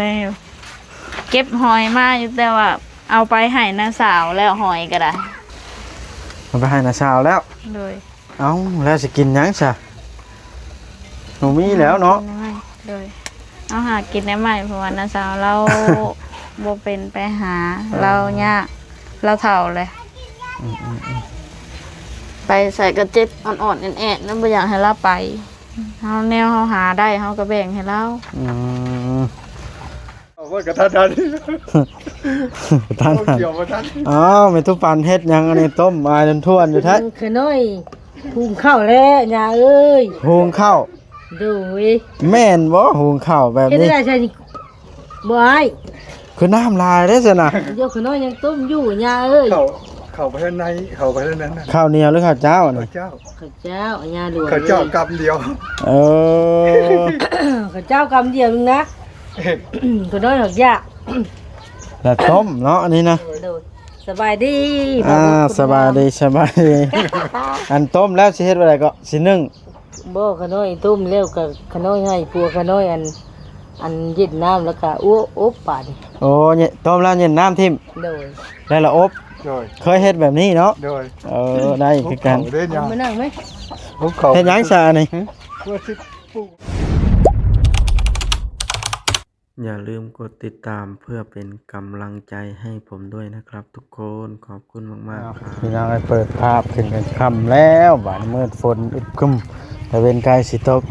ແລ້ວ ເກັບຫອຍມາຢູ່ ແຕ່ວ່າເອົາໄປໃຫ້ນ້າສາວແລ້ວ ຫອຍກໍໄດ້ ເອົາໄປໃຫ້ນ້າສາວແລ້ວ. ໂດຍ. ເອົ້າ ແລ້ວຊິກິນຫຍັງຊະ? ບໍ່ມີແລ້ວເນາະ. ໂດຍ. ເອົາຫາກິນແນວໃໝ່ ເພາະວ່ານ້າສາວລາວ ບໍ່ເປັນໄປຫາ ອໍ ລາວຍາກ ລາວເຖົ້າແລ້ວ. ອືມໆໆ ໄປໃສກໍເຈັບອ່ອນໆແອດໆ ນຳ ບໍ່ຢາກໃຫ້ລາວໄປ. ເຮົາ ແນວເຮົາຫາໄດ້ ເຮົາກໍແບ່ງໃຫ້ລາວ. ອືມ ເອົາໄວ້ກະທັນຫັນ ກະທັນຫັນ ເອົາ ແມ່ຕູ້ປັນເຮັດຫຍັງອັນນີ້? ຕົ້ມອາຍທວນໆຢູ່ແທ້. ຂ້ານ້ອຍ ຫຸງເຂົ້າແລ້ວ ຍ່າເອີຍ. ຫຸງເຂົ້າ? ໂດຍ. ແມ່ນບໍ່? ຫຸງເຂົ້າແບບນີ້ ເຮັດໄດ້ໃຊ່ນີ້ບໍ່ອ້າຍ? ຄືນ້ຳຫຼາຍເດ້ຊັ້ນນະ. ດຽວຂ້ານ້ອຍຍັງຕົ້ມຢູ່ ຍ່າເອີຍ. ເຂົ້າ ເຂົ້າໄປທາງໃນ ເຂົ້າໄປທາງນັ້ນນະ. ເຂົ້າໜຽວຫຼືເຂົ້າຈ້າວອັນນີ້? ເຂົ້າຈ້າວ. ເຂົ້າຈ້າວ ຍ່າຫຼວງ. ເຂົ້າຈ້າວກຳດຽວ. ເອີ ເຂົ້າຈ້າວກຳດຽວໜຶ່ງນະ. ຂ້ານ້ອຍຢາກ ແລ້ວຕົ້ມເນາະ ອັນນີ້ນະ. ໂດຍ. ສະບາຍດີ. ອ່າ ສະບາຍດີ ສະບາຍດີ. ອັນຕົ້ມແລ້ວຊິເຮັດແນວໃດກໍ? ຊິໜຶ້ງ? ບໍ່ ຂ້ານ້ອຍຕົ້ມແລ້ວກໍຂ້ານ້ອຍໃຫ້ຜົວຂ້ານ້ອຍ ອັນ ອັນເຢັນນ້ຳ ແລ້ວກໍອົບ ອົບປານ. ໂອ້ ຕົ້ມແລ້ວເຢັນນ້ຳຖິ້ມ. ໂດຍ. ແລ້ວລະອົບ. ໂດຍ. ເຄີຍເຮັດແບບນີ້ເນາະ. ໂດຍ. ເອີ ໄດ້ຄືກັນ. ເອົາມານັ່ງໄໝ? ເຮັດຫຍັງຊະອັນນີ້? ຫື? ວ່າຊິປູກ ຢ່າລືມກົດຕິດຕາມເພື່ອເປັນກຳລັງໃຈໃຫ້ຜົມດ້ວຍນະຄັບທຸກຄົນ. ຂອບຄຸນມາກໆ ພີ່ນ້ອງເອີຍ ເປີດພາບຂຶ້ນກາງຄ່ຳແລ້ວ ບາດມືດຝົນອຶບຄຶມ ຕາເວັນໃກ້ຊິຕົກ.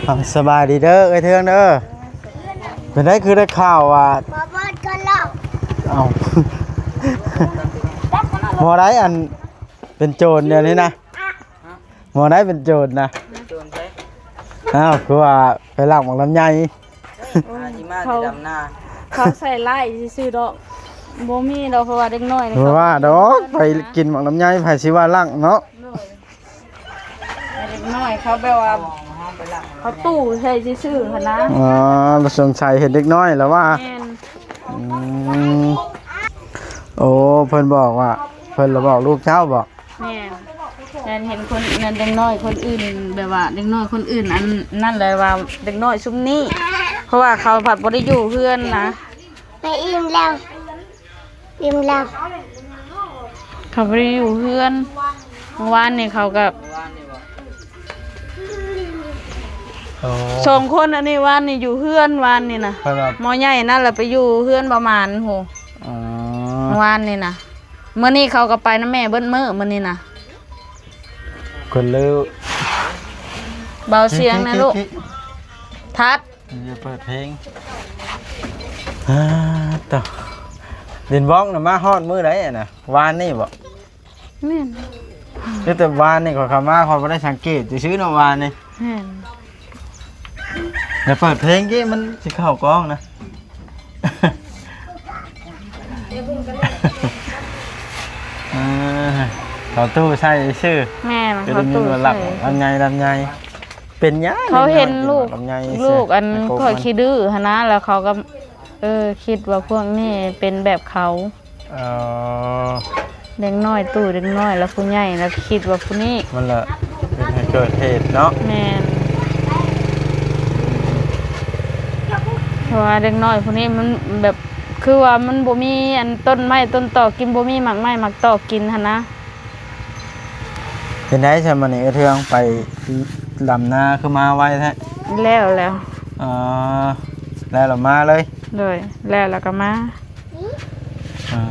ເອົາ ສະບາຍດີເດີເອື້ອຍເທືອງເດີ. ເປັນໃດຄືໄດ້ຂ່າວວ່າ ບໍ່ເປີດກັນແລ້ວ? ເອົ້າ ບໍ່ໄດ້ ອັນ ເປັນໂຈນດຽວນີ້ນະ. ໝໍໄດ້ເປັນໂຈນນະ. ໂຈນໃສ? ອ້າວ ຄືວ່າໄປລັກໝາກລຳໄຍ. ອາ ຊິມາແຕ່ດຳນາ. ເຂົາໃສ່ຮ້າຍຊື່ໆດອກ ບໍ່ມີດອກ ເພາະວ່າເດັກນ້ອຍນີ້ ບໍ່ວ່າດອກ ໄປກິນໝາກລຳໄຍ ໃຜຊິວ່າລັກເນາະ. ໂດຍ. ເດັກນ້ອຍເຂົາແບບວ່າ ເຂົາຕູ້ໃສ່ຊື່ໆຫັ້ນນະ. ອໍ ສົງໄສເຫັນເດັກນ້ອຍລະວ່າ. ແມ່ນ. ອືມ ໂອ້ ເພິ່ນບອກວ່າ ເພິ່ນລະບອກລູກເຈົ້າບໍ? ແມ່ນ. ແມ່ນເຫັນຄົນນັ້ນ ເດັກນ້ອຍຄົນອື່ນ ແບບວ່າເດັກນ້ອຍຄົນອື່ນອັນນັ້ນແຫຼະວ່າເດັກນ້ອຍຊຸມນີ້ ເພາະວ່າເຂົາພັດບໍ່ໄດ້ຢູ່ເຮືອນນະ. ໄປອີ່ມແລ້ວ ອີ່ມແລ້ວ ເຂົາບໍ່ໄດ້ຢູ່ເຮືອນ. ເມື່ອວານນີ້ເຂົາກໍ ໂອ້ ສອງຄົນອັນນີ້ ວານນີ້ຢູ່ເຮືອນ ວານນີ້ນະ. ເພິ່ນວ່າ ໝໍໃຫຍ່ນັ້ນລະໄປຢູ່ເຮືອນປະມານໂຫ. ອໍ ວານນີ້ນະ. ມື້ນີ້ເຂົາກໍໄປນຳແມ່ເບິດມື້ມື້ນີ້ນະ. ເພິ່ນເລີ ເບົາສຽງນະລູກ ທັດ ຢ່າເປີດເພງ. ອາ ໂຕ ດິນບອກນະ ມາຮອດມື້ໃດຫັ້ນນະ? ວານນີ້ບໍ? ແມ່ນ. ແຕ່ ແຕ່ວານນີ້ຂ້ອຍເຂົ້າມາ ຂ້ອຍບໍ່ໄດ້ສັງເກດຊື່ໆເນາະ ວານນີ້. ແມ່ນ. ຢ່າເປີດເພງເກ ມັນຊິເຂົ້າກ້ອງນະ. ເອີ ເຂົ້າຕູ້ໃສ່ຊື່. ແມ່ນ. ຄືໄດ້ຍິນວ່າລັກລຳໄຍ ລຳໄຍ. ເປັນຫຍັງ ເຂົາເຫັນລູກ ລູກອັນຂ້ອຍຂີ້ດື້ຫັ້ນນະ ແລ້ວເຂົາກໍ ເອີ ຄິດວ່າພວກນີ້ເປັນແບບເຂົາ. ເອີ ເດັກນ້ອຍຕູ້ເດັກນ້ອຍ ແລ້ວຜູ້ໃຫຍ່ ແລ້ວຄິດວ່າຜູ້ນີ້ ມັນລະເປັນໃຫ້ເກີດເຫດເນາະ. ແມ່ນ. ເພາະວ່າເດັກນ້ອຍຜູ້ນີ້ມັນແບບ ຄືວ່າມັນບໍ່ມີອັນຕົ້ນໄມ້ຕົ້ນຕອກກິນ ບໍ່ມີໝາກໄມ້ໝາກຕອກກິນຫັ້ນນະ. ເປັນໃດຊັ້ນມື້ນີ້ ເອື້ອຍເທືອງໄປດຳນາຄືມາໄວແທ້? ແລ້ວແລ້ວ. ອໍ ແລ້ວລະມາເລີຍ? ໂດຍ ແລ້ວລະກໍມາ. ອ່າ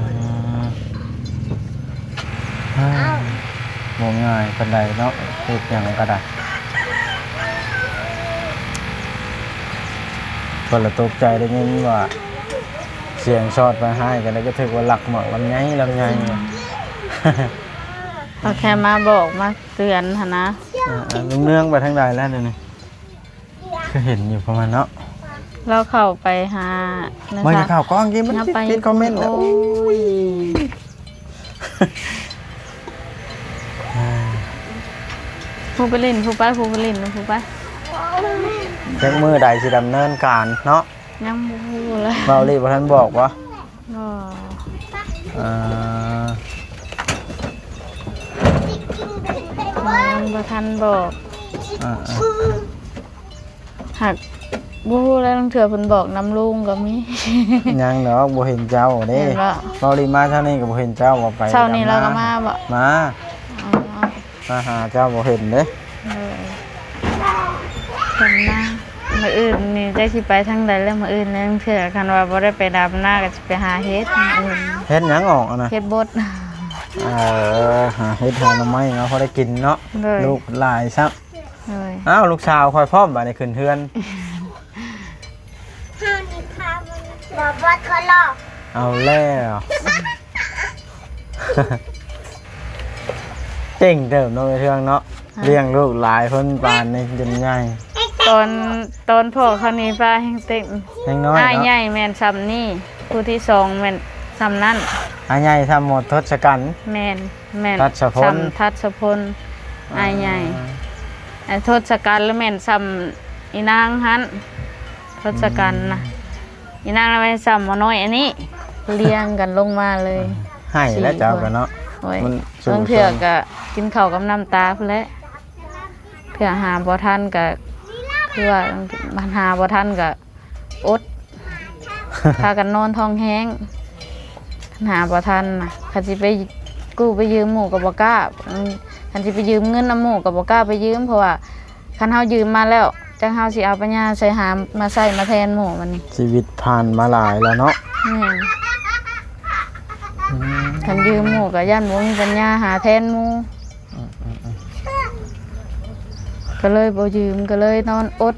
ບໍ່ງ່າຍປານໃດເນາະ ເຮັດຫຍັງກໍໄດ້. ຂ້ອຍລະຕົກໃຈໄດ້ຍິນວ່າສຽງຊອດໄປ ຫາຍກັນ ກໍຖືກວ່າລັກໝາກລຳໄຍ ລຳໄຍ. ເຂົາແຄ່ມາບອກມາເຕືອນຫັ້ນນະ. ອ່າ ລຸງເນືອງໄປທາງໃດແລ້ວດຽວນີ້? ຄືເຫັນຢູ່ປະມານເນາະ ລາວເຂົ້າໄປຫາ ມັນຈະເຂົ້າກ້ອງກິນ ມັນຕິດຄອມເມັນ. ໂອ້ຍ ຜູ້ໄປຫຼິ້ນ ຜູ້ໄປ ຜູ້ໄປຫຼິ້ນ ຜູ້ໄປ. ຈັກມື້ໃດຊິດຳເນີນການເນາະ? ຍັງບໍ່ຮູ້ເລີຍ. ເວົ້າລີບໍ່ທັນບອກບໍ່? ບໍ່ ອ່າ ຍັງບໍ່ທັນບອກ. ອ່າ ອ່າ ຫາກ ບໍ່ຮູ້ແລ້ວ ລາງເທື່ອເພິ່ນບອກນຳລຸງກໍມີ. ຍັງດອກ ບໍ່ເຫັນເຈົ້າເດ້. ແມ່ນບໍ່? ເວົ້າລີມາເຊົ້ານີ້ກໍບໍ່ເຫັນເຈົ້າ ວ່າໄປ ເຊົ້ານີ້ລາວກໍມາບໍ່? ມາ ອໍ ມາຫາເຈົ້າບໍ່ເຫັນເດ້. ເອີ ດຳນາ ມື້ອື່ນນີ້ຈັກຊິໄປທາງໃດແລ້ວ. ມື້ອື່ນລາງເທື່ອຄັນວ່າບໍ່ໄດ້ໄປດຳນາກໍຊິໄປຫາເຫັດ ມື້ອື່ນ. ເຫັດຫຍັງອອກຫັ້ນນະ? ເຫັດບົດ. ເອີ ຫາເຫັດຫາໜໍ່ໄມ້ເນາະ ພໍໄດ້ກິນເນາະ. ໂດຍ ລູກຫຼາຍຊ້ຳ. ໂດຍ ອ້າວ ລູກສາວຂ້ອຍພ້ອມບາດນີ້ຂຶ້ນເຮືອນ. ເຮົານີ້ພາມັນບໍ່ບອດກໍລອກ. ເອົາແລ້ວ ເກັ່ງເຕີບເນາະ ເອື້ອຍເທືອງເນາະ. ຮະ? ລ້ຽງລູກຫຼາຍເພິ່ນປານນີ້ຈົນໃຫຍ່. ຕອນ ຕອນພໍ່ເຂົານີ້ປ້າແຮງເຕັມ. ຍັງນ້ອຍເນາະ. ອ້າຍໃຫຍ່ແມ່ນຊ່ຳນີ້ ຜູ້ທີສອງແມ່ນຊ່ຳນັ້ນ. ອ້າຍໃຫຍ່ຊ່ຳໝໍທົດສະກັນ. ແມ່ນ. ແມ່ນ ທັດສະພົນ ຊ່ຳທັດສະພົນ ອ່າ ອ້າຍໃຫຍ່. ອ່າ ທົດສະກັນລະແມ່ນຊ່ຳອີນາງຫັ້ນ ທົດສະກັນນະ. ອືມ ອີນາງລະແມ່ນຊ່ຳໝໍນ້ອຍອັນນີ້ ລຽງກັນລົງມາເລີຍ. ໃຫ້ແລ້ວເຈົ້າກໍເນາະ. ໂອ້ຍ ມັນສູ້ຊົນ ບາງເທື່ອກໍກິນເຂົ້າກັບນ້ຳຕາພຸ້ນແຫຼະ. ເທື່ອຫາບໍ່ທັນກໍ ຄືວ່າ ມັນຫາບໍ່ທັນກໍ ອົດ ພາກັນນອນທ້ອງແຫ້ງ. ຄັນຫາບໍ່ທັນນະ ຄັນຊິໄປກູ້ໄປຢືມໝູ່ກໍບໍ່ກ້າ. ຄັນຊິໄປຢືມເງິນນຳໝູ່ກໍບໍ່ກ້າໄປຢືມ ເພາະວ່າຄັນເຮົາຢືມມາແລ້ວ ຈັກເຮົາຊິເອົາປັນຍາໃສຫາມາໃຊ້ມາແທນໝູ່ບັດນີ້. ຊີວິດຜ່ານມາຫຼາຍແລ້ວເນາະ. ແມ່ນ. ອືມ ຄັນຢືມໝູ່ກໍຢ້ານບໍ່ມີປັນຍາຫາແທນໝູ່. ອືມໆໆ ກໍເລີຍບໍ່ຢືມ ກໍເລີຍນອນອົດ.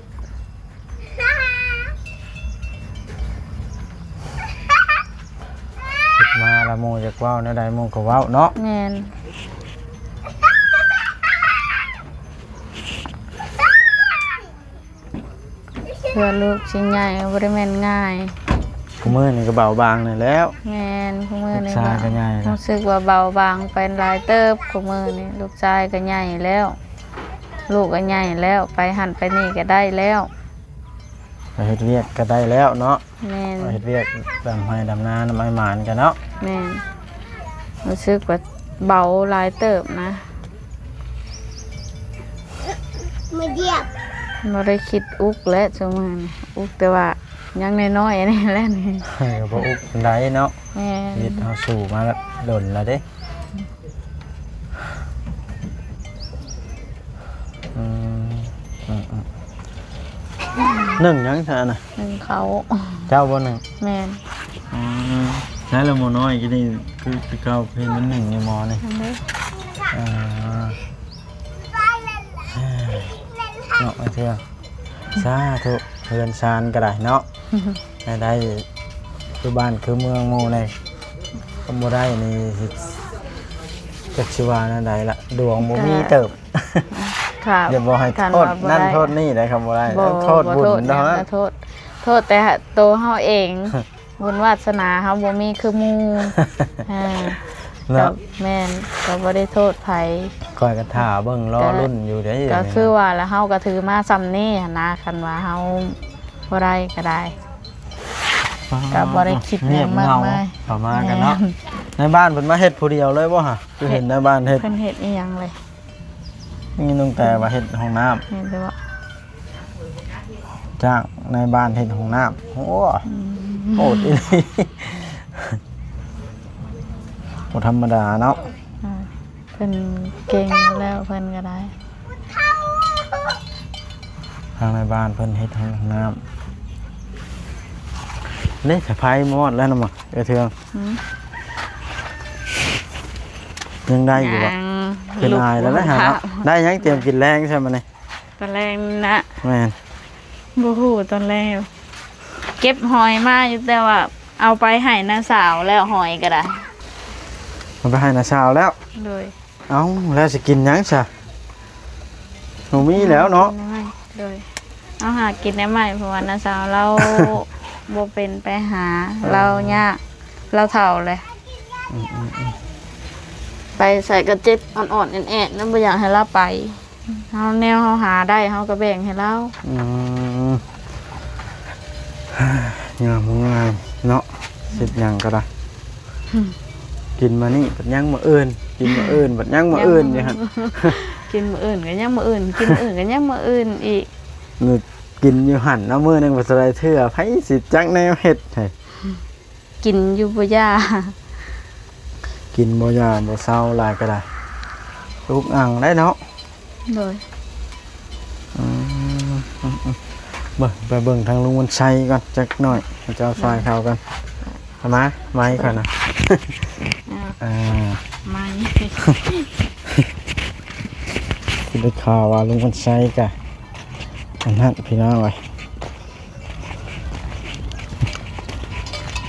ຄິດມາລະໝູ່ຢາກເວົ້າແນວໃດໝູ່ກໍເວົ້າເນາະ. ແມ່ນ. ເພື່ອລູກຊິໃຫຍ່ບໍ່ໄດ້ແມ່ນງ່າຍ. ຄູ່ມື້ນີ້ກໍເບົາບາງແດ່ແລ້ວ. ແມ່ນ. ຄູ່ມື້ນີ້ ລູກຊາຍກໍໃຫຍ່ແລ້ວ ຮູ້ສຶກວ່າເບົາບາງໄປຫຼາຍເຕີບ. ຄູ່ມື້ນີ້ລູກຊາຍກໍໃຫຍ່ແລ້ວ ລູກກໍໃຫຍ່ແລ້ວ ໄປຫັ້ນໄປນີ້ກໍໄດ້ແລ້ວ. ໄປເຮັດວຽກກໍໄດ້ແລ້ວເນາະ. ແມ່ນ. ໄປເຮັດວຽກດຳໄຮ່ດຳນານຳອ້າຍໝານກັນເນາະ. ແມ່ນ. ຮູ້ສຶກວ່າເບົາຫຼາຍເຕີບນະ. ບໍ່ໄດ້ຄິດອຸກແລ້ວຊຸມື້ນີ້ ອຸກແຕ່ວ່າຍັງນ້ອຍໆ ອັນນີ້ແຫຼະນີ້. ເອີ ບໍ່ອຸກປານໃດເນາະ. ແມ່ນ. ຊີວິດເຮົາສູ້ມາແບບດົນແລ້ວເດ້. ອືມ ອືມໆ ໜຶ້ງຫຍັງຊະນະ? ໜຶ້ງເຂົ້າ. ເຈົ້າບໍ່ໜຶ້ງ? ແມ່ນ. ອືມ ໃຊ້ລະໝໍນ້ອຍກິນນີ້ ຄື ຄືເກົ່າ ເຫັນມັນໜຶ້ງຢູ່ໝໍນີ້. ອັນນີ້ ເອີ ເນາະ ເທື່ອ ສາທຸ ເຮືອນຊານກໍໄດ້ເນາະ. ໃຫ້ໄດ້ຄືບ້ານຄືເມືອງໝູ່ແດ່ ຄັນບໍ່ໄດ້ນີ້ຊິ ຈັກຊິວ່າແນວໃດລະ ດວງບໍ່ມີເຕີບ. ຄັບ ຢ່າບອກໃຫ້ໂທດນັ້ນໂທດນີ້ໄດ໋ ຄັນບໍ່ໄດ້ ບໍ່ ໂທດບຸນເນາະ. ໂທດ ໂທດແຕ່ໂຕເຮົາເອງ ບຸນວາດສະໜາເຮົາບໍ່ມີຄືໝູ່. ເອີ ເນາະ ກໍແມ່ນ ກໍບໍ່ໄດ້ໂທດໃຜ. ຂ້ອຍກໍຖ້າເບິ່ງລໍລຸ້ນຢູ່ເດ້. ກໍຄືວ່າລະ ເຮົາກໍຖືມາຊ່ຳນີ້ຫັ້ນນະ ຄັນວ່າເຮົາບໍ່ໄດ້ກໍໄດ້. ອໍ ກໍບໍ່ໄດ້ຄິດຫຍັງມາກມາຍ. ເຂົ້າມາກັນເນາະ. ແມ່ນ. ໃນບ້ານເພິ່ນມາເຮັດຜູ້ດຽວເລີຍບໍ່ຫະ? ຄືເຫັນໃນບ້ານເຮັດ. ເພິ່ນເຮັດອີ່ຫຍັງເລີຍ? ມີນ້ອງແຕ່ວ່າເຮັດຫ້ອງນ້ຳ. ເຫັນແຕ່ວ່າ ຈ້າງນາຍບ້ານເຮັດຫ້ອງນ້ຳ. ໂອ້ ອືມ ໂຫດອີ່ຫຼີ. ບໍ່ທຳມະດາເນາະ. ອ່າ ເພິ່ນເກັ່ງຢູ່ແລ້ວ ເພິ່ນກໍໄດ້. ທາງນາຍບ້ານເພິ່ນເຮັດຫ້ອງນ້ຳ. ເດ້ ສາຍໄຟມອດແລ້ວນະ ເອື້ອຍເທືອງ. ຫືມ? ຍັງໄດ້ຢູ່ບໍ່? ຍັງ. ເພິ່ນອາຍແລ້ວນະ. ໄດ້ຫຍັງຕຽມກິນແລງຊະມື້ນີ້? ຕອນແລງນະ. ແມ່ນ. ບໍ່ຮູ້ຕອນແລງ ເກັບຫອຍມາຢູ່ ແຕ່ວ່າເອົາໄປໃຫ້ນ້າສາວແລ້ວ ຫອຍກໍໄດ້. ເອົາໄປໃຫ້ນ້າສາວແລ້ວ? ໂດຍ. ເອົ້າ ແລ້ວຊິກິນຫຍັງຊະ? ບໍ່ມີແລ້ວເນາະ. ໂດຍ. ເອົາຫາກິນແນວໃໝ່ ເພາະວ່ານ້າສາວລາວບໍ່ເປັນໄປຫາ. ເອີ ລາວຍາກ ລາວເຖົ້າແລ້ວ. ອືມໆໆ. ໄປໃສກໍເຈັບອ່ອນໆແອດໆນະ ບໍ່ຢາກໃຫ້ລາວໄປ. ເຮົາ ແນວເຮົາຫາໄດ້ ເຮົາກໍແບ່ງໃຫ້ລາວ. ອືມ ງາມ ງາມເນາະ. ເຮັດຫຍັງກໍໄດ້ ກິນມື້ນີ້ບັດຍັງມື້ອື່ນ ກິນມື້ອື່ນບັດຍັງມື້ອື່ນຢູ່ຫັ້ນ. ກິນມື້ອື່ນກໍຍັງມື້ອື່ນ ກິນມື້ອື່ນກໍຍັງມື້ອື່ນອີກ. ມື້ ກິນຢູ່ຫັ້ນເນາະ ມື້ໜຶ່ງບໍ່ເທົ່າໃດເທື່ອ ໃຜຊິຈັກແນວເຮັດໃຫ້ ກິນຢູ່ບໍ່ຢ່າ ກິນບໍ່ຢ່າບໍ່ເຊົາ ຫຼາຍກໍໄດ້ ອຸກອັ່ງໄດ້ເນາະ. ໂດຍ ອືມ ເບິ່ງ ໄປເບິ່ງທາງລຸງວັນໄຊກ່ອນຈັກໜ້ອຍ ເຈົ້າຊ່ອຍເຂົາກ່ອນ. ເອົາມາ ໄມຂ້ອຍນະ ອ່າ ອ່າ ໄມ ໄດ້ຂ່າວວ່າລຸງວັນໄຊກະ ອັນນັ້ນພີ່ນ້ອງເອີຍ.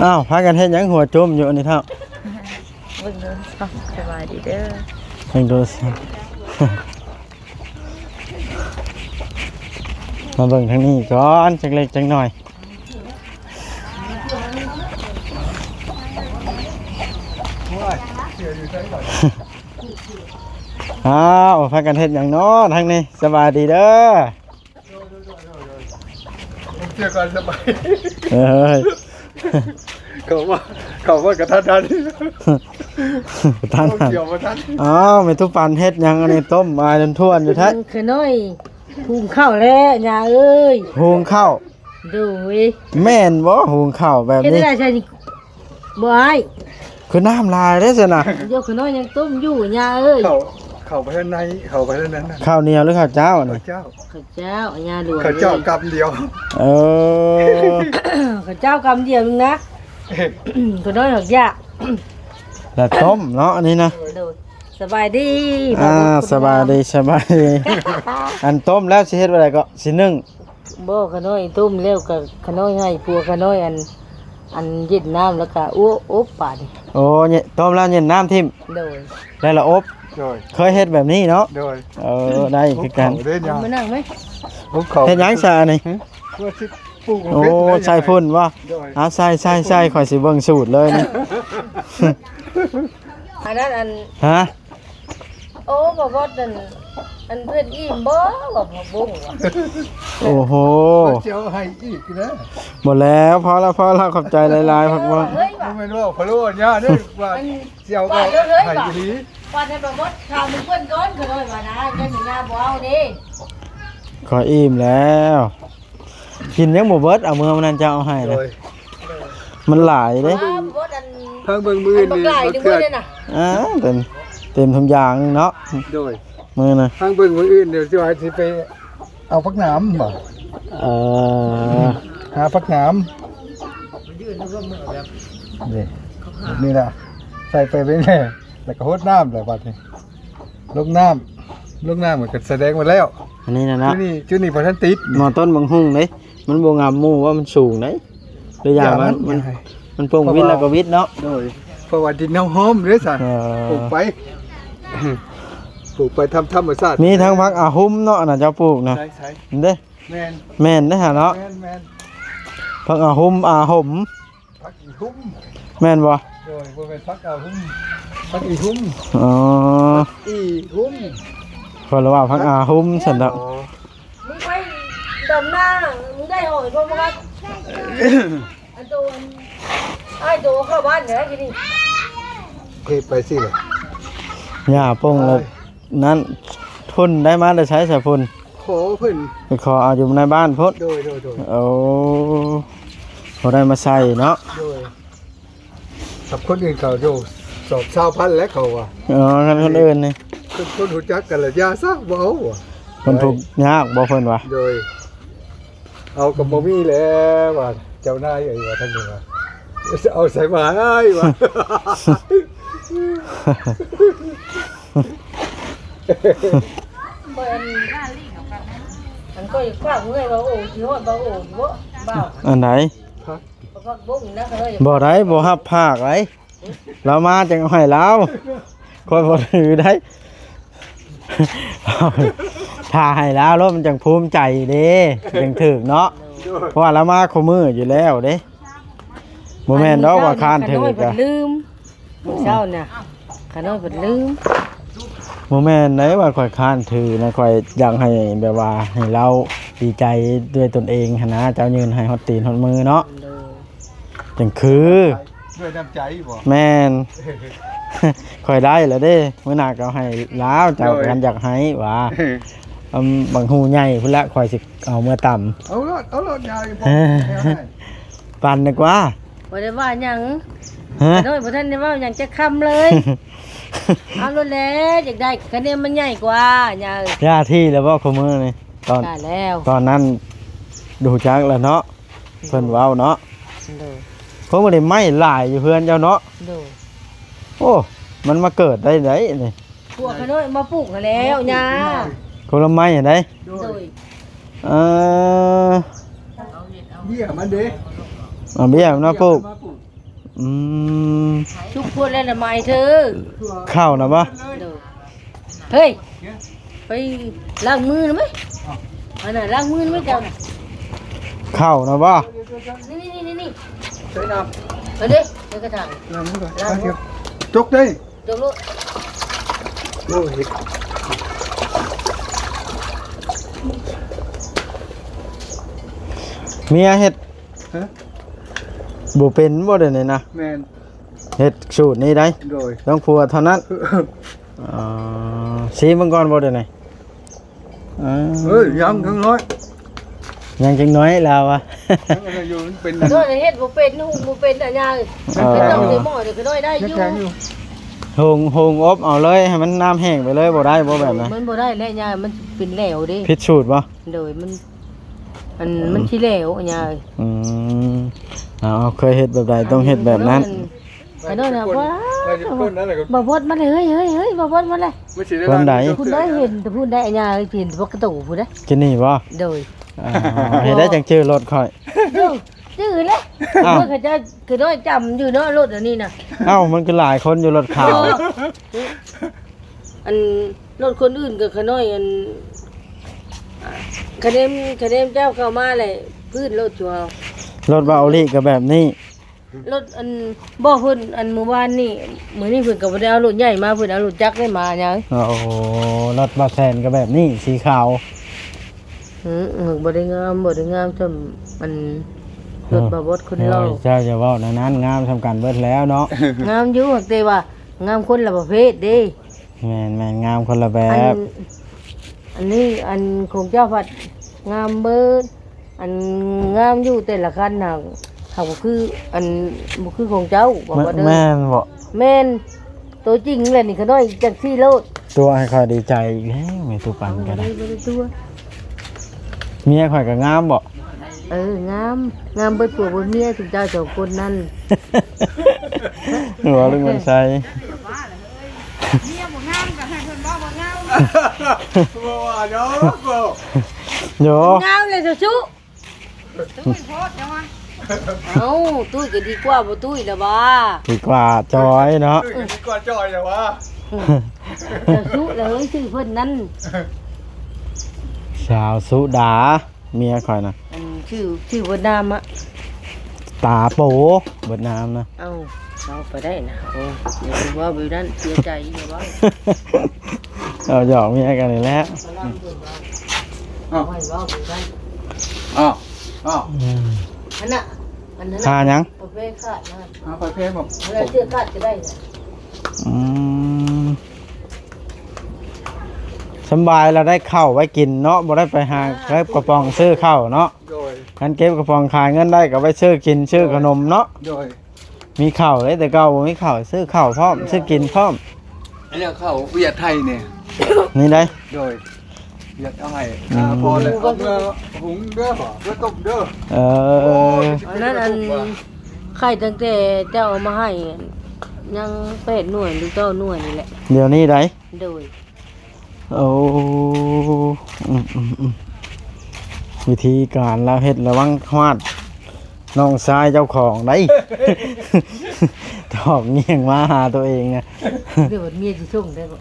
ອ້າວ ພາກັນເຮັດຫຍັງຫົວຈຸ້ມຢູ່ອັນນີ້ເຖົ້າ? ເບິ່ງໂທລະສັບ ສະບາຍດີເດີ ເບິ່ງໂທລະສັບ. ມາເບິ່ງທາງນີ້ກ່ອນ ຈັກເລັກຈັກໜ້ອຍ. ອ້າວ ພາກັນເຮັດຫຍັງເນາະທາງນີ້? ສະບາຍດີເດີ. ເຈີກັນ ສະບາຍ. ເອີຍ ເຂົ້າມາ ເຂົ້າມາກະທັນຫັນ ກະທັນຫັນ. ເຂົ້າມາທັນ. ອ້າວ ແມ່ຕູ້ປັນເຮັດຫຍັງອັນນີ້? ຕົ້ມອາຍທວນຢູ່ແທ້. ຂະນ້ອຍ ຫຸງເຂົ້າແລ້ວ ຍ່າເອີຍ. ຫຸງເຂົ້າ? ໂດຍ. ແມ່ນບໍ່ ຫຸງເຂົ້າແບບນີ້? ເຮັດໄດ້ໃສ່ນີ້ ບໍ່ອ້າຍ? ຄືນ້ຳຫຼາຍເດ້ຊັ້ນນະ. ດຽວຂະນ້ອຍຍັງຕົ້ມຢູ່ ຍ່າເອີຍ. ເຂົ້າ ເຂົ້າໄປທາງໃນ ເຂົ້າໄປທາງນັ້ນນະ. ເຂົ້າໜຽວຫຼືເຂົ້າຈ້າວອັນນີ້? ເຂົ້າຈ້າວ. ເຂົ້າຈ້າວ ຍ່າຫຼວງ. ເຂົ້າຈ້າວກຳດຽວ. ເອີ ເຂົ້າຈ້າວກຳດຽວໜຶ່ງນະ. ຂະນ້ອຍຫາກຢາກ ແລ້ວຕົ້ມເນາະ ອັນນີ້ນະ. ໂດຍ ສະບາຍດີ. ອ່າ ສະບາຍດີ ສະບາຍດີ. ອັນຕົ້ມແລ້ວຊິເຮັດແນວໃດເກາະ? ຊິໜຶ້ງ? ບໍ່ ຂະນ້ອຍຕົ້ມແລ້ວກະ ຂະນ້ອຍໃຫ້ຜົວຂະນ້ອຍ ອັນ ອັນເຢັນນ້ຳ ແລ້ວກະອົບ ອົບປານນີ້. ໂອ້ ເຢັນ ຕົ້ມແລ້ວເຢັນນ້ຳຖິ້ມ. ໂດຍ. ແລ້ວລະອົບ. ໂດຍ. ເຄີຍເຮັດແບບນີ້ເນາະ? ໂດຍ. ເອີ ໄດ້ຄືກັນ. ເອົາມານັ່ງໄໝ? ເຮັດຫຍັງຊະອັນນີ້? ຫຶ? ວ່າຊິປູກ ໂອ້ ໃສ່ຝຸ່ນບໍ່? ໂດຍ. ເອົາ ໃສ່ ໃສ່ ໃສ່ ຂ້ອຍຊິເບິ່ງສູດເລີຍນີ້. ອັນນັ້ນ ອັນ ຮະ? ໂອ້ ບໍ່ບອດ ອັນ ອັນເພິ່ນອີ່ມບໍ່ວ່າ ຜັກບົ້ງວ່າ. ໂອ້ໂຫ ເຂົາຊິເອົາໃຫ້ອີກເດີ. ບໍ່ແລ້ວ ພໍແລ້ວ ພໍແລ້ວ ຂອບໃຈຫຼາຍໆ ຜັກບົ້ງ. ເຮີ້ຍ ບໍ່ແມ່ນວ່າພະໂລ້ຍ່າເດ້ ວ່າຊິເອົາໃຫ້ອີ່ຫຼີ. ວ່າແຕ່ບໍ່ບອດ ຖາມເພິ່ນກ່ອນ ຂ້ອຍວ່ານະ ແຕ່ຍ່າບໍ່ເອົາເດ້. ຂ້ອຍອີ່ມແລ້ວ. ກິນຍັງບໍ່ເບິດ ເອົາເມືອມື້ນັ້ນເຈົ້າເອົາໃຫ້ນະ. ໂດຍ. ມັນຫຼາຍເດ້. ອ່າ ບໍ່ອັນ ທາງເບິ່ງມື້ນີ້ ບັກຫຼາຍໜຶ່ງມື້ນີ້ນະ. ອ່າ ເຕັມ ເຕັມທຸງຢາງໜຶ່ງເນາະ. ໂດຍ. ມື້ນະ ທາງເບິ່ງມື້ອື່ນ ດຽວຊິວ່າຊິໄປເອົາຜັກໜາມບໍ່? ເອີ ຫາຜັກໜາມ. ນີ້ ນີ້ລະ ໃສ່ໄປເປັນແລ້ວ ແລ້ວກໍຫົດນ້ຳແລ້ວບັດນີ້. ລົງນ້ຳ ລົງນ້ຳມັນກໍສະແດງໝົດແລ້ວ. ອັນນີ້ນະເນາະ ຈຸດນີ້ ຈຸດນີ້ບໍ່ທັນຕິດ. ໝໍຕົ້ນບັກຫຸ່ງເດ້ ມັນບໍ່ງາມໝູ່ວ່າ ມັນສູງເດ້. ຫຼືຢ່າງມັນ ມັນ ມັນປົງວິດແລ້ວກໍວິດເນາະ. ໂດຍ. ເພາະວ່າດິນເຮົາຫອມເດ້ຊະ. ເອີ ປູກໄປ ປູກໄປຕາມທຳມະຊາດ. ມີທັງຜັກອາຫຸມເນາະ ອັນນັ້ນເຈົ້າປູກນະ. ໃຊ່ໆ ເດ້. ແມ່ນ ແມ່ນເດ້ຫາເນາະ. ແມ່ນໆ ຜັກອາຫຸມ ອາຫົມ. ຜັກອີຫຸມ. ແມ່ນບໍ່? ໂດຍ ບໍ່ແມ່ນຜັກອາຫຸມ ຜັກອີຫຸມ. ອໍ ອີຫຸມ ເພິ່ນລະວ່າຜັກອາຫຸມຊັ້ນດອກ. ອໍ ມຶງໄປດຳນາ ມຶງໄດ້ຫອຍບໍ່? ບໍ່ວ່າ ອັນໂຕ ອັນອ້າຍໂຕເຂົ້າບ້ານແລ້ວທີນີ້ ເຮັດໄປຊິລະ. ຫຍ້າປົງລະ ນັ້ນ ພຸ້ນໄດ້ມາແຕ່ໃສຊະພຸ້ນ? ຂໍເພິ່ນ ໄປຂໍເອົາຢູ່ໃນບ້ານພຸ້ນ. ໂດຍໆໆ. ໂອ້ ບໍ່ໄດ້ມາໃສ່ເນາະ. ໂດຍ. ກັບຄົນອື່ນເຂົາຢູ່ສອບຊາວພັນແລ້ວເຂົາວ່າ. ອໍ ຄັນຄົນອື່ນນີ້ ຄົນ ຄົນຮູ້ຈັກກັນລະຢ່າຊະ ບໍ່ເອົາວ່າ. ເພິ່ນທຸກຍາກບໍ່ເພິ່ນວ່າ? ໂດຍ. ເອົາກໍບໍ່ມີແລ້ວວ່າ ເຈົ້ານາຍເອີຍວ່າ ທາງນີ້ວ່າ ເອົາໃສມາໃຫ້ວ່າ. ຂ້ອຍອັນ ອັນຂ້ອຍຝາກເມື່ອຍວ່າ ໂອ້ ຊິຮອດບໍ່ ໂອ້ ບໍ່ ບ່າວ ອັນໃດ? ຜັກ ຜັກບົ້ງນະ ຂ້ອຍ ບໍ່ໄດ້ ບໍ່ຮັບຝາກໄດ. ລາວມາຈັ່ງເອົາໃຫ້ລາວ ຂ້ອຍບໍ່ຖືໄດ. ຖ້າໃຫ້ລາວໂລດ ມັນຈັ່ງພູມໃຈເດ້ ຈັ່ງຖືກເນາະ. ໂດຍ. ເພາະວ່າລາວມາຄູ່ມື້ຢູ່ແລ້ວເດ້. ບໍ່ແມ່ນດອກວ່າຄ້ານຖືກ ຂ້ານ້ອຍເພິ່ນ ກະລືມ ມື້ເຊົ້ານະ ຂ້ານ້ອຍເພິ່ນລືມ. ບໍ່ແມ່ນໃດວ່າຂ້ອຍຄ້ານຖືນະ ຂ້ອຍຢາກໃຫ້ແບບວ່າໃຫ້ລາວດີໃຈດ້ວຍຕົນເອງຫັ້ນນະ ເຈົ້າຍື່ນໃຫ້ຮອດຕີນຮອດມືເນາະ. ໂດຍ. ຈັ່ງຄື ດ້ວຍນ້ຳໃຈບໍ່? ແມ່ນ. ຂ້ອຍໄດ້ແລ້ວເດ້ ມື້ໜ້າກໍເອົາໃຫ້ລາວ ເຈົ້າ ໂດຍ ຄັນຢາກໃຫ້ຫວາ. ອຳ ບັກຫູໃຫຍ່ພຸ້ນລະ ຂ້ອຍຊິເອົາເມືອຕຳ. ເອົາໂລດ ເອົາໂລດ ຍາຍ ປັ່ນດີກວ່າ. ບໍ່ໄດ້ວ່າຫຍັງ. ຮະ? ຂ້ານ້ອຍບໍ່ທັນໄດ້ເວົ້າຫຍັງຈັກຄຳເລີຍ. ເອົາໂລດແຫຼະ ຢາກໄດ້ຄະແນນມັນໃຫຍ່ກວ່າ ຍາເອີຍ. ຢ່າຖີ່ແລ້ວບໍ່ ຄູ່ມື້ນີ້? ຕອນ ຕາຍແລ້ວ ຕອນນັ້ນຮູ້ຈັກແລ້ວເນາະ. ເພິ່ນເວົ້າເນາະ. ໂດຍ. ເພິ່ນບໍ່ໄດ້ໄມ້ຫຼາຍຢູ່ເຮືອນເຈົ້າເນາະ. ໂດຍ. ໂອ້ ມັນມາເກີດໄດ້ໃດນີ້? ພວກຂ້ານ້ອຍມາປູກຫັ້ນແລ້ວ ຍ່າ. ຄົນລະໄມ້ຫັ້ນໃດ? ໂດຍ. ເອີ ເບ້ຍມັນເດ້. ເອົາເບ້ຍມັນມາປູກ. ເບ້ຍມັນມາປູກ. ອືມ. ທຸກຄົນແລ້ວລະໄມ້ເທີ. ເຂົ້ານະບໍ່? ໂດຍ. ເຮີ້ຍ ໄປລ້າງມືນຳໄໝ. ອັນນັ້ນລ້າງມືນຳໄໝເຈົ້ານະ. ເຂົ້ານະບໍ່? ນີ້ໆໆໆ ໃສ່ນ້ຳ ເອົາເດ້ ໃສ່ກະຖາງ ລ້າງມືກ່ອນ ລ້າງມື ຈົກເດ້ ຈົກໂລດ. ໂອ້ຍ ເມຍເຮັດ ຮະ? ບໍ່ເປັນບໍ່ ດຽວນີ້ນະ? ແມ່ນ. ເຮັດສູດນີ້ໄດ໋. ໂດຍ. ຕ້ອງຜົວເທົ່ານັ້ນ. ອໍ ຊີມເບິ່ງກ່ອນບໍ່ ດຽວນີ້? ເອີ ຍັງຈັກໜ້ອຍ ຍັງຈັກໜ້ອຍລາວວ່າ. ຍັງຢູ່ ມັນເປັນ ໂດຍ ເຮັດບໍ່ເປັນ ຫຸງບໍ່ເປັນນະຍາ. ເອີ ເຮັດຕ້ອງໃສ່ໝໍ້ ເດັກນ້ອຍໄດ້ຢູ່ ຍັງແຂງຢູ່. ຫຸງ ຫຸງອົບເອົາເລີຍ ໃຫ້ມັນນ້ຳແຫ້ງໄປເລີຍ ບໍ່ໄດ້ບໍ່ແບບນັ້ນ? ມັນບໍ່ໄດ້ແຫຼະຍາ ມັນເປັນແຫຼວເດ້. ຜິດສູດບໍ່? ໂດຍ ມັນ ອັນ ມັນຊິແຫຼວຍາເອີຍ. ອືມ ເອົາ ເຄີຍເຮັດແບບໃດ ຕ້ອງເຮັດແບບນັ້ນ. ອັນນັ້ນນະ ບໍ່ບົດມາເລີຍ ເຮີ້ຍ ເຮີ້ຍ ເຮີ້ຍ ບໍ່ບົດມາເລີຍ. ຄົນໃດ? ພຸ້ນໄດ໋ ເຫັນແຕ່ພຸ້ນໄດ໋ ຍາເອີຍ ເຫັນແຕ່ປະຕູພຸ້ນເດ້. ກິນນີ້ບໍ່? ໂດຍ. ອໍ ເຮັດໄດ້ຈັ່ງຈື່ລົດຂ້ອຍ. ໂດຍ ຈື່ແຫຼະ. ອ້າວ ເພາະຂະເຈົ້າ ຂະນ້ອຍຈຳຢູ່ເນາະ ລົດອັນນີ້ນະ. ເອົ້າ ມັນຄືຫຼາຍຄົນຢູ່ລົດຂາວ. ອັນລົດຄົນອື່ນກໍຂະນ້ອຍ ອັນ ຂະແນນ ຂະແນນເຈົ້າເຂົ້າມາແຫຼະ ພື້ນລົດຢູ່ເຮົາ. ລົດວ່າໂອລິກໍແບບນີ້. ລົດອັນ ບໍ່ ເພິ່ນ ອັນ ມື້ວານນີ້ ມື້ນີ້ເພິ່ນກໍບໍ່ໄດ້ເອົາລົດໃຫຍ່ມາ ເພິ່ນເອົາລົດຈັກໄດ້ມາຫຍັງ. ໂອ້ ລົດບ່າວແສນກໍແບບນີ້ ສີຂາວ. ອື ບໍ່ໄດ້ງາມ ບໍ່ໄດ້ງາມສ່ຳ ອັນ ລົດບ່າວບົດຄົນຫຼໍ່. ເຈົ້າຢ່າເວົ້າແນວນັ້ນ ງາມສ່ຳກັນເບິດແລ້ວເນາະ. ງາມຢູ່ ແຕ່ວ່າງາມຄົນລະປະເພດເດ້. ແມ່ນໆ ງາມຄົນລະແບບ. ອັນ ອັນນີ້ ອັນຂອງເຈົ້າພັດງາມເບີດ. ອັນງາມຢູ່ແຕ່ລະຄັນຫັ້ນ ຫາກບໍ່ຄື ອັນບໍ່ຄືຂອງເຈົ້າ ບໍ່ ບໍ່ເດີ. ແມ່ນບໍ່? ແມ່ນ ໂຕຈິງແຫຼະນີ້ ຂະນ້ອຍຈັ່ງຊີ້ໂລດ. ຕົວະໃຫ້ຂ້ອຍດີໃຈອີກແລ້ວ ແມ່ຕູ້ປັນກໍໄດ້. ບໍ່ໄດ້ ບໍ່ໄດ້ຕົວະ. ເມຍຂ້ອຍກໍງາມບໍ່? ເອີ ງາມ ງາມເບິດຜົວເບິດເມຍ ຊຸມເຈົ້າສອງຄົນນັ້ນ. ຫົວລຸງວັນໄຊ. ເມຍບໍ່ງາມກໍໃຫ້ເພິ່ນເວົ້າວ່າງາມ. ບໍ່ວ່າດອກ. ໂຢ ງາມເລີຍ ສຸໆ. ຕຸ້ຍໂພດຈັ່ງວ່າ. ເອົ້າ ຕຸ້ຍກໍດີກວ່າບໍ່ຕຸ້ຍລະວ່າ. ດີກວ່າຈອຍເນາະ. ຕຸ້ຍກໍດີກວ່າຈອຍລະວ່າ. ເຈົ້າສຸເລີຍ ຊື່ເພິ່ນນັ້ນ ສາວສຸດາ ເມຍຂ້ອຍນະ. ອັນຊື່ ຊື່ຫວຽດນາມອະ. ຕາໂປ ຫວຽດນາມນະ. ເອົ້າ ເວົ້າໄປໄດ້ນະ. ໂອ້ ຢ່າໄປເວົ້າແບບນັ້ນ ເສຍໃຈ ຢ່າເວົ້າ. ເອົາຫຍອກເມຍກັນນີ້ແຫຼະ. ເອົາ ເວົ້າແບບນັ້ນ. ອ້າວ ອ້າວ ອືມ ອັນນະ ອັນນັ້ນນະ ຫາຫຍັງ? ປະເພດຂາດນະ. ຫາປະເພດບໍ່? ເວລາເສື້ອຂາດກໍໄດ້ນະ. ອືມ ສຳບາຍລະ ໄດ້ເຂົ້າໄວ້ກິນເນາະ ບໍ່ໄດ້ໄປຫາເກັບກະປ໋ອງຊື້ເຂົ້າເນາະ. ໂດຍ. ຄັນເກັບກະປ໋ອງຂາຍເງິນໄດ້ກໍໄວ້ຊື້ກິນຊື້ຂະໜົມເນາະ. ໂດຍ. ມີເຂົ້າເດ້ ແຕ່ເກົ່າບໍ່ມີເຂົ້າ ຊື້ເຂົ້າພ້ອມ ຊື້ກິນພ້ອມ. ອັນນີ້ເຂົ້າຫວຽດໄທນີ້ ນີ້ໄດ໋. ໂດຍ. ຫວຽດເອົາໃຫ້ ອືມ ອາ ພໍແລ້ວ ເອົາເມືອຫຸງເດີ ເມືອຕົ້ມເດີ. ເອີ ໂອ້ຍ ອັນນັ້ນ ອັນ ໄຂ່ຕັ້ງແຕ່ເຈົ້າເອົາມາໃຫ້ ຍັງແປດໜ່ວຍ ຫຼື ເກົ້າໜ່ວຍນີ້ແຫຼະ ດຽວນີ້ໄດ໋. ໂດຍ. ໂອ້ ອືມໆໆ ວິທີການລາວເຮັດລະວັງຮວາດນ້ອງຊາຍເຈົ້າຂອງໄດ໋ ຖອກງຽງມາຫາຕົວເອງນະ. ດຽວເມຍຊິສົ່ງໄດ້ບໍ່?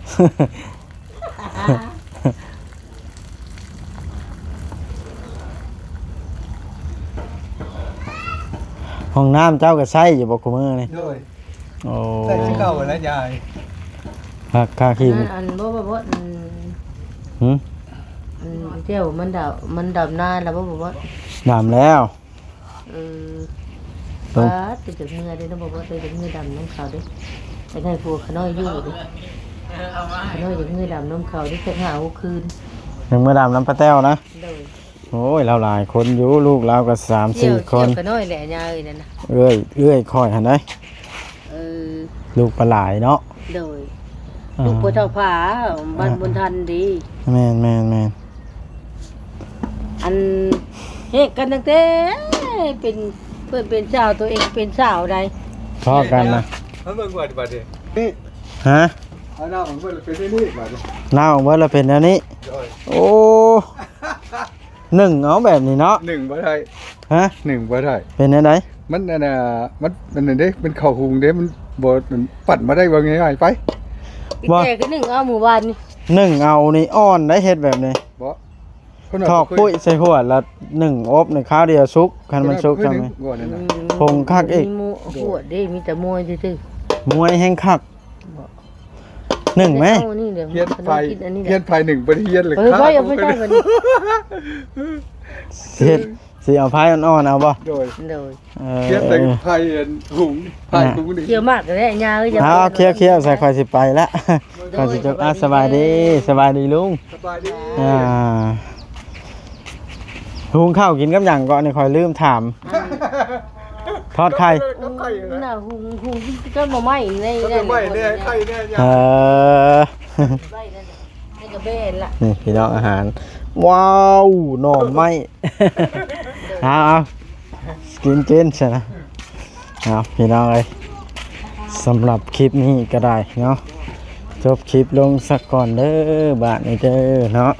ຫ້ອງນ້ຳເຈົ້າກໍໃຊ້ຢູ່ບໍ່ຄູ່ມື້ນີ້? ໂດຍ. ໂອ້ ໃສ່ຄືເກົ່າແລ້ວຍາຍ. ຄັກ ຄັກ ຂີ້ ອັນນັ້ນ ອັນບໍ່ ບໍ່ ບໍ່ ອັນ ຫື? ອັນແຈ່ວມັນດຳ ມັນດຳນາແລ້ວບໍ່ ບໍ່ ບໍ່? ດຳແລ້ວ. ເອີ ປາດ ເປັນຈັກເມື່ອເດ້ເນາະ ບໍ່ ບໍ່ ເປັນຈັກເມື່ອດຳນຳເຂົາເດ້. ໄປໃຫ້ຜົວຂະນ້ອຍຢູ່ເດ້ ຂະນ້ອຍຈັກເມື່ອດຳນຳເຂົາເດ້ ຈັກຫ້າຫົກຄືນ. ຍັງເມືອດຳນຳປ້າແຕ້ວນະ? ໂດຍ. ໂອ້ຍ ລາວຫຼາຍຄົນຢູ່ ລູກລາວກໍສາມສີ່ຄົນ. ກ່ຽວກັນນ້ອຍແຫຼະ ຍ່າເອີຍນັ້ນນະ. ເອື້ອຍ ເອື້ອຍຂ້ອຍຫັ້ນໃດ. ເອີ ລູກປາຫຼາຍເນາະ. ໂດຍ. ອ່າ ລູກພໍ່ເຖົ້າພາ ບັ້ນ ອ່າ ບຸນທັນເດ້. ແມ່ນໆໆ. ອັນ ເຮັດກັນຕັ້ງແຕ່ເປັນ ເພິ່ນເປັນສາວ ຕົວເອງເປັນສາວໃດ. ພໍ້ກັນນະ. ເອົາເບິ່ງກ່ອນບາດນີ້. ນີ້ ຮະ? ເອົາໜ້າອອກເບິ່ງແລ້ວເປັນແນວນີ້ບາດນີ້. ໜ້າອອກເບິ່ງແລ້ວເປັນແນວນີ້. ໂດຍ. ໂອ້ ໜຶ້ງເອົາແບບນີ້ເນາະ. ໜຶ້ງບໍ່ໄດ້. ຮະ? ໜຶ້ງບໍ່ໄດ້. ເປັນແນວໃດ? ມັນອັນນ່າ ມັນ ມັນນັ້ນເດ້ ມັນເຂົ້າຫຸງເດ້ ມັນບໍ່ ມັນປັ້ນມາໄດ້ວ່າງ່າຍໆໄປ. ບໍ່ ແຕ່ຄືໜຶ້ງເອົາມື້ວານນີ້. ໜຶ້ງເອົານີ້ອ່ອນໄດ໋ ເຮັດແບບນີ້. ບໍ່ ທອກປຸ້ຍໃສ່ຫົວລະໜຶ້ງອົບໃນຄາວດຽວສຸກ ຄັນມັນສຸກຊັ້ນ. ຜົງຄັກອີກ. ມີໝວກ ຫົວເດ້ ມີແຕ່ມວຍຊື່ໆ. ມວຍແຮງຄັກ. ໜຶ້ງແມ. ເອົານີ້ເດີ ຮຽນໄຟ ຮຽນໄຟໜຶ້ງບໍ່ໄດ້ຮຽນເລີຍ. ເອີ ຂ້າ ໄປ ໄປ ໄປ ເຮັດ ຊິເອົາໄຟອ່ອນໆເອົາບໍ່? ໂດຍ. ໂດຍ. ເອີ ຮຽນແຕ່ໄຟອັນຫຸງ ໄຟຫຸງນີ້. ເຄຍມາກແລ້ວຍາເອີຍ. ເອົາ ເຄຍໆ ໃສ່ ຂ້ອຍຊິໄປລະ. ໂດຍ. ຂ້ອຍຊິຈົບ. ອ່າ ສະບາຍດີ ສະບາຍດີລຸງ. ສະບາຍດີ. ອ່າ ຫຸງເຂົ້າກິນກັບຫຍັງເກາະນີ້ ຂ້ອຍລືມຖາມ. ທອດໄຂ່. ກັບໄຂ່ນະ. ຫຸງ ຫຸງກັບໜໍ່ໄມ້ໃນ ກັບໜໍ່ໄມ້ແດ່ ໄຂ່ແດ່. ເອີ ໃນກະແບນລະ. ນີ້ພີ່ນ້ອງ ອາຫານ. ວ້າວ ໜໍ່ໄມ້. ເອົາໆ ກິນໆ ຊັ້ນນະ. ເອົາ ພີ່ນ້ອງເອີຍ ສຳລັບຄລິບນີ້ກໍໄດ້ເນາະ ຈົບຄລິບລົງສາກ່ອນເດີ ບາດນີ້ເດີເນາະ.